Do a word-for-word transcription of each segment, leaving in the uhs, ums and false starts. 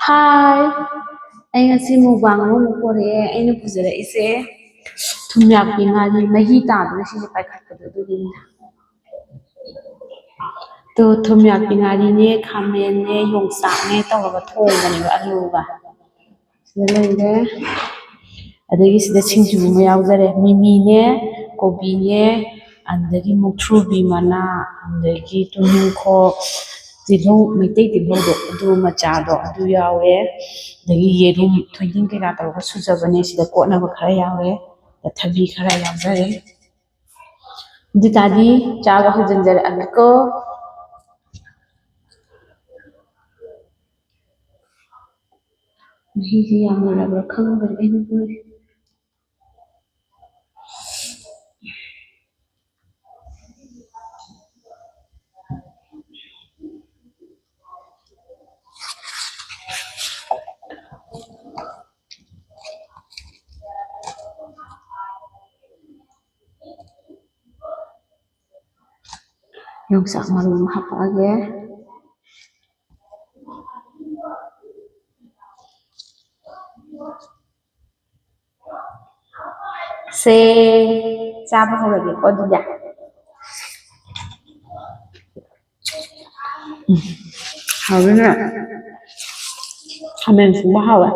ꯍꯥꯏ, ꯑꯩ ꯉꯁꯤ mukbang ꯑꯃꯃꯨꯛ ꯄꯣꯔꯛꯑꯦ꯫ ꯑꯩꯅ ꯄꯨꯖꯔꯛꯏꯁꯦ ꯊꯨꯝꯌꯥꯛꯄꯤ ꯉꯥꯔꯤ ꯃꯍꯤ ꯇꯥꯗꯅ ꯁꯤꯁꯦ ꯄꯥꯏꯈꯠꯄꯗꯣ ꯑꯗꯨꯒꯤꯅꯤꯗ꯫ ꯇꯣ, ꯊꯨꯝꯌꯥꯛꯄꯤ ꯉꯥꯔꯤꯅꯦ, ꯈꯥꯃꯦꯟꯅꯦ, ꯌꯣꯡꯆꯥꯛꯅꯦ ꯇꯧꯔꯒ ꯊꯣꯡꯕꯅꯦꯕ ꯑꯂꯨꯒ꯫ ꯁꯤꯗ ꯂꯩꯔꯦ꯫ ꯑꯗꯒꯤ ꯁꯤꯗ ꯁꯤꯡꯖꯨ ꯑꯃ ꯌꯥꯎꯖꯔꯦ꯫ ꯃꯤꯃꯤꯅꯦ, ꯀꯣꯕꯤꯅꯦ, ꯑꯗꯒꯤ ꯃꯨꯛꯊ꯭ꯔꯨꯕꯤ ꯃꯅꯥ, ꯑꯗꯒꯤ ꯇꯨꯅꯤꯡꯈꯣꯛ, ꯇꯤꯜꯍꯧ, ꯃꯩꯇꯩ ꯇꯤꯜꯍꯧꯗꯣ, ꯑꯗꯨ ꯃꯆꯥꯗꯣ ꯑꯗꯨ ꯌꯥꯎꯔꯦ꯫ ꯑꯗꯒꯤ ꯌꯦꯔꯨꯝ, ꯊꯣꯏꯗꯤꯡ ꯀꯩꯀꯥ ꯇꯧꯔꯒ ꯁꯨꯖꯕꯅꯦ꯫ ꯁꯤꯗ ꯀꯣꯠꯅꯕ ꯈꯔ ꯌꯥꯎꯔꯦ꯫ ꯊꯕꯤ ꯈꯔ ꯌꯥꯎꯖꯔꯦ꯫ ꯑꯗꯨ ꯇꯥꯔꯗꯤ ꯆꯥꯕ ꯍꯧꯖꯤꯟꯖꯔꯛꯑꯒꯦꯀꯣ꯫ ꯃꯍꯤꯁꯤ ꯌꯥꯝꯃꯜꯂꯕ꯭ꯔꯥ ꯈꯪꯗ꯭ꯔꯦ ꯑꯩꯅ ꯄꯨꯔꯤ꯫ ꯌꯣꯡꯆꯥꯛ ꯃꯔꯨ ꯑꯃ ꯍꯥꯞꯄꯛꯑꯒꯦ꯫ ꯁꯦ, ꯆꯥꯕ ꯍꯧꯔꯒꯦꯀꯣ ꯑꯗꯨꯗꯤ꯫ ꯎꯝ, ꯍꯥꯎꯋꯤꯅꯦ꯫ ꯈꯥꯃꯦꯟ ꯁꯤꯟꯕ ꯍꯥꯎꯋꯦ꯫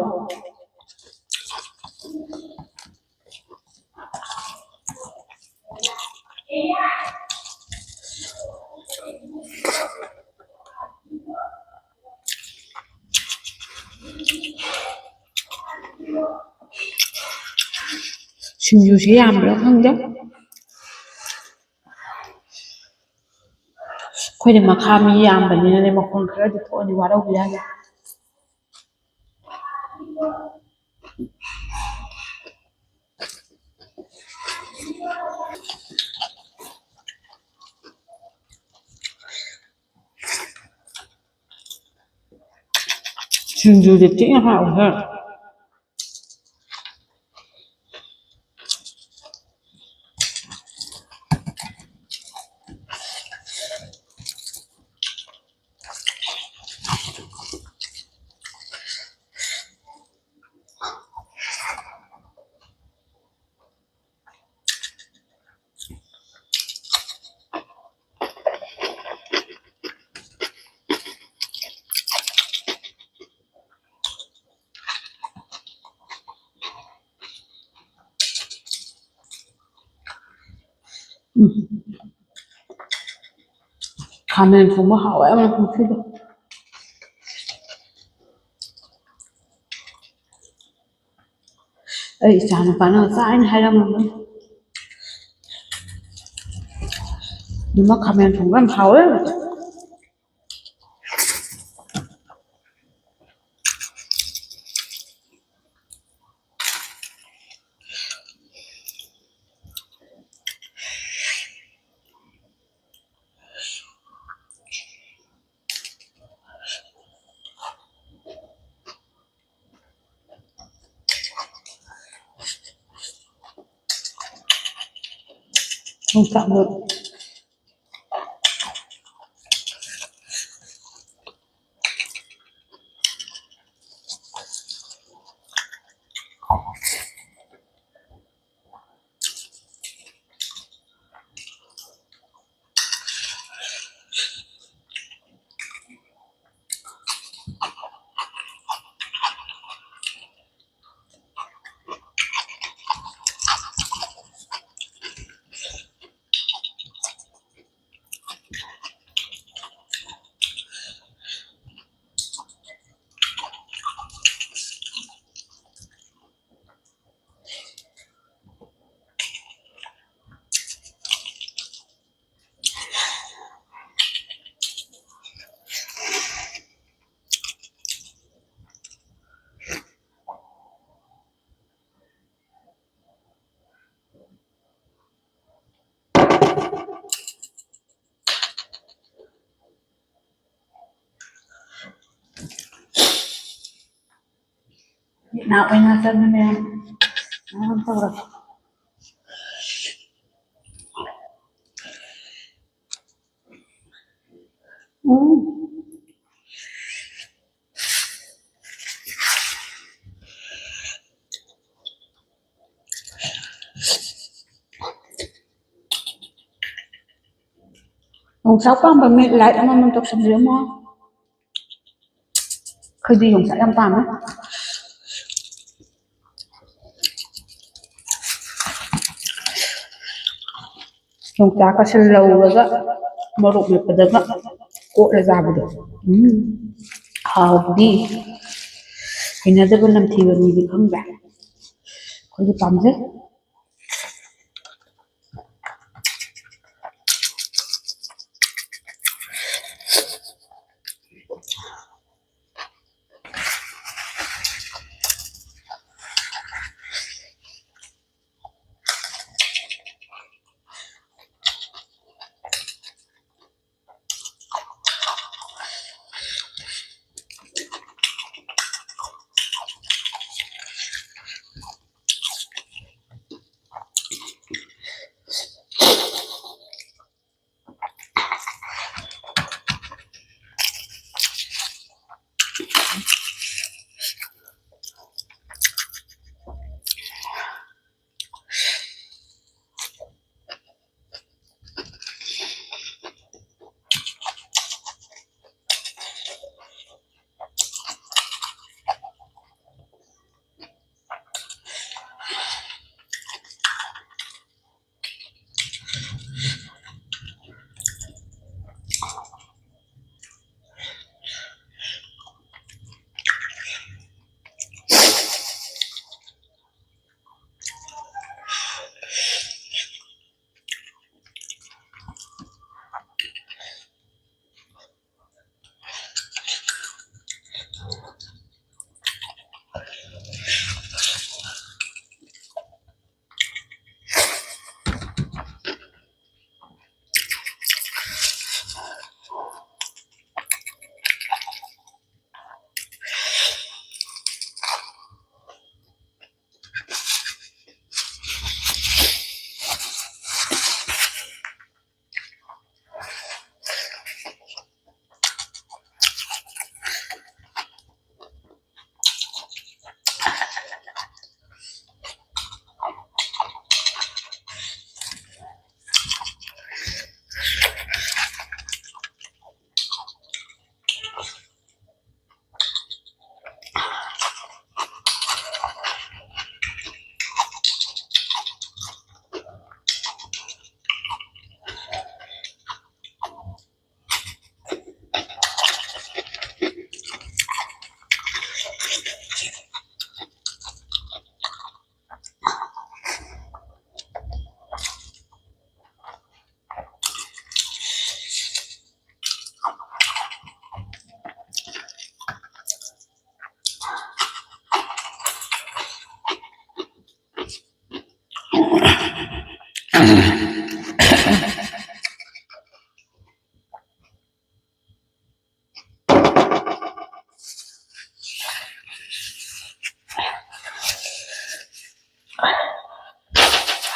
ꯁꯤꯡꯖꯨꯁꯦ ꯌꯥꯝꯕ꯭ꯔꯥ ꯈꯪꯗꯦ꯫ ꯑꯩꯈꯣꯏꯗꯤ ꯃꯈꯥ ꯃꯤ ꯌꯥꯝꯕꯅꯤꯅꯅꯦ, ꯃꯈꯣꯟ ꯈꯔꯗꯤ ꯊꯣꯛꯑꯅꯤ, ꯋꯥꯔꯧꯕꯤ ꯌꯥꯗꯦ꯫ ꯁꯤꯡꯖꯨꯗꯤ ꯊꯤꯅ ꯍꯥꯎꯋꯦꯍꯦ꯫ ꯈꯥꯃꯦꯟ ꯊꯣꯡꯕ ꯍꯥꯎꯋꯦ ꯌꯥꯝꯅ ꯉꯁꯤꯗꯤ꯫ ꯑꯩ ꯏꯆꯥ ꯅꯨꯄꯥꯅ ꯉꯁꯥꯏꯅ ꯍꯥꯏꯔꯝꯃꯕꯅꯤ, "ꯃꯃꯥ, ꯈꯥꯃꯦꯟ ꯊꯣꯡꯕ ꯌꯥꯝ ꯍꯥꯎꯋꯦ꯫" ꯌꯣꯡꯆꯥꯛ ꯃꯔꯨ꯫ ꯅꯥ ꯑꯣꯏꯅ ꯆꯠꯂꯦ ꯃꯌꯥꯝ꯫ ꯃꯌꯥꯝ ꯇꯧꯔꯒ꯫ ꯎꯝ꯫ ꯌꯣꯡꯆꯥꯛ ꯄꯥꯝꯕ ꯃꯤ like ꯑꯃꯃꯝ ꯇꯧꯁꯟꯕꯤꯔꯝꯃꯣ꯫ ꯑꯩꯈꯣꯏꯗꯤ ꯌꯣꯡꯆꯥꯛ ꯌꯥꯝ ꯄꯥꯝꯃꯦ꯫ ꯌꯣꯡꯆꯥꯛꯀꯁꯦ ꯂꯧꯔꯒ ꯃꯣꯔꯣꯛ ꯃꯦꯠꯄꯗꯒ ꯀꯣꯠꯂ ꯆꯥꯕꯗꯣ꯫ ꯎꯝ꯫ ꯍꯥꯎꯕꯗꯤ꯫ ꯍꯩꯅꯗꯕ ꯅꯝꯊꯤꯕ ꯃꯤꯗꯤ ꯈꯪꯗ꯭ꯔꯦ꯫ ꯑꯩꯈꯣꯏꯗꯤ ꯄꯥꯝꯖꯩ꯫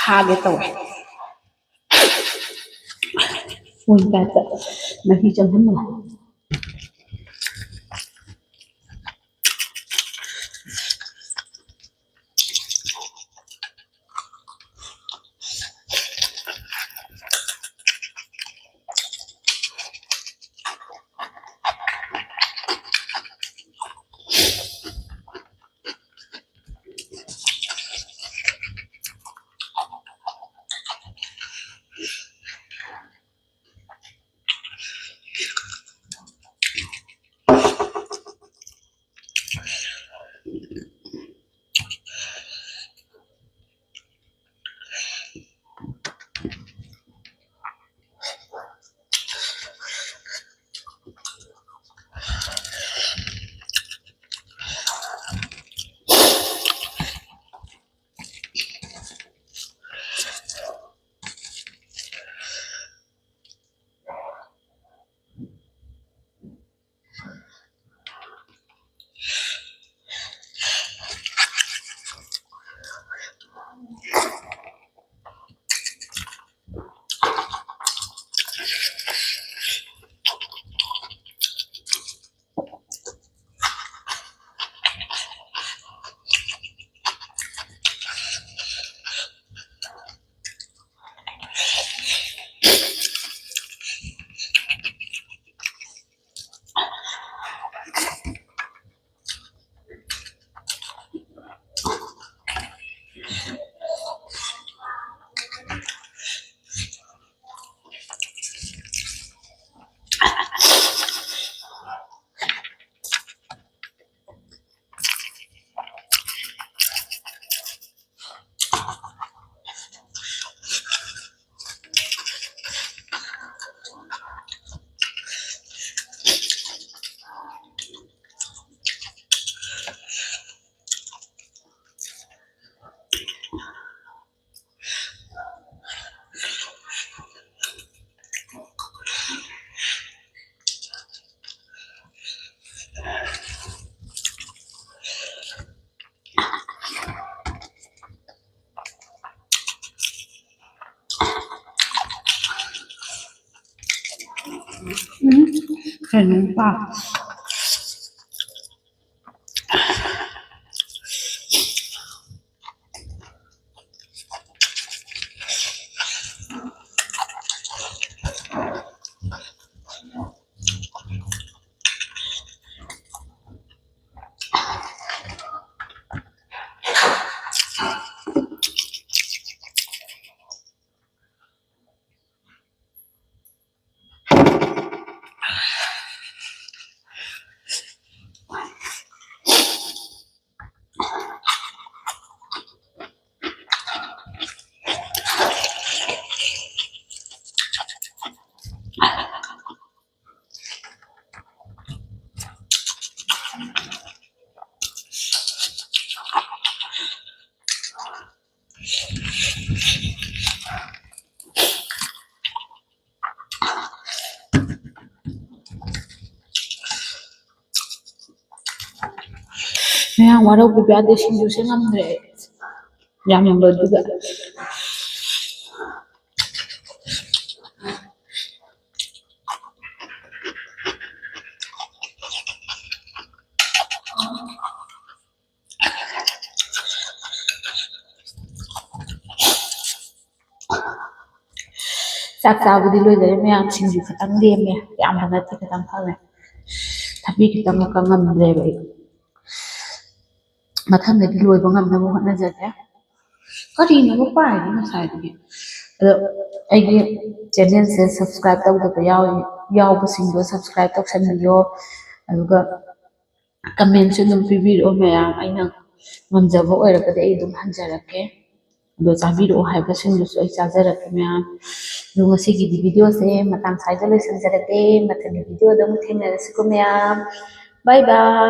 ꯊꯥꯒꯦ ꯇꯧꯋꯦ꯫ ꯃꯣꯏ ꯇꯥꯏꯞꯇ ꯃꯍꯤ ꯆꯪꯍꯟꯕ꯫ ꯀꯩꯅꯣꯝ ꯄꯥꯝ꯫ ꯃꯌꯥꯝ ꯋꯥꯔꯧꯕꯤꯕ ꯌꯥꯗꯦ, ꯁꯤꯡꯖꯨꯁꯦ ꯉꯝꯗ꯭ꯔꯦ ꯑꯩ꯫ ꯌꯥꯝ ꯌꯥꯝꯕꯗꯨꯗ꯫ ꯆꯥꯛ ꯆꯥꯕꯗꯤ ꯂꯣꯏꯖꯔꯦ ꯃꯌꯥꯝ, ꯁꯤꯡꯖꯨ ꯈꯛꯇꯪ ꯂꯦꯝꯃꯦ, ꯌꯥꯝꯕ ꯅꯠꯇꯦ, ꯈꯤꯇꯪ ꯈꯛꯅꯦ꯫ ꯊꯕꯤ ꯈꯤꯇꯪ ꯉꯝꯗ꯭ꯔꯦꯕ ꯑꯩ꯫ ꯃꯊꯪꯗꯗꯤ ꯂꯣꯏꯕ ꯉꯝꯅꯕ ꯍꯣꯠꯅꯖꯒꯦ꯫ ꯀꯔꯤꯅꯣꯕ ꯄꯥꯏꯗꯣ ꯉꯁꯥꯏꯗꯒꯤ? ꯑꯗꯣ ꯑꯩꯒꯤ channelꯁꯦ subscribe ꯇꯧꯗꯕ ꯌꯥꯎ-, ꯌꯥꯎꯕꯁꯤꯡꯗꯣ subscribe ꯇꯧꯁꯟꯕꯤꯌꯣ꯫ ꯑꯗꯨꯒ commentꯁꯨ ꯑꯗꯨꯝ ꯄꯤꯕꯤꯔꯛꯑꯣ ꯃꯌꯥꯝ, ꯑꯩꯅ ꯉꯝꯖꯕ ꯑꯣꯏꯔꯒꯗꯤ ꯑꯩ ꯑꯗꯨꯝ ꯍꯟꯖꯔꯛꯀꯦ꯫ ꯑꯗꯣ ꯆꯥꯕꯤꯔꯛꯑꯣ ꯍꯥꯏꯕꯁꯤꯡꯗꯨꯁꯨ ꯑꯩ ꯆꯥꯖꯔꯛꯀꯦ ꯃꯌꯥꯝ꯫ ꯑꯗꯣ ꯉꯁꯤꯒꯤꯗꯤ videoꯁꯦ ꯃꯇꯥꯡ ꯁ꯭ꯋꯥꯏꯗ ꯂꯣꯏꯁꯤꯟꯖꯔꯒꯦ꯫ ꯃꯊꯪꯒꯤ videoꯗ ꯑꯃꯨꯛ ꯊꯦꯡꯅꯔꯁꯤꯀꯣ ꯃꯌꯥꯝ꯫ Bye bye꯫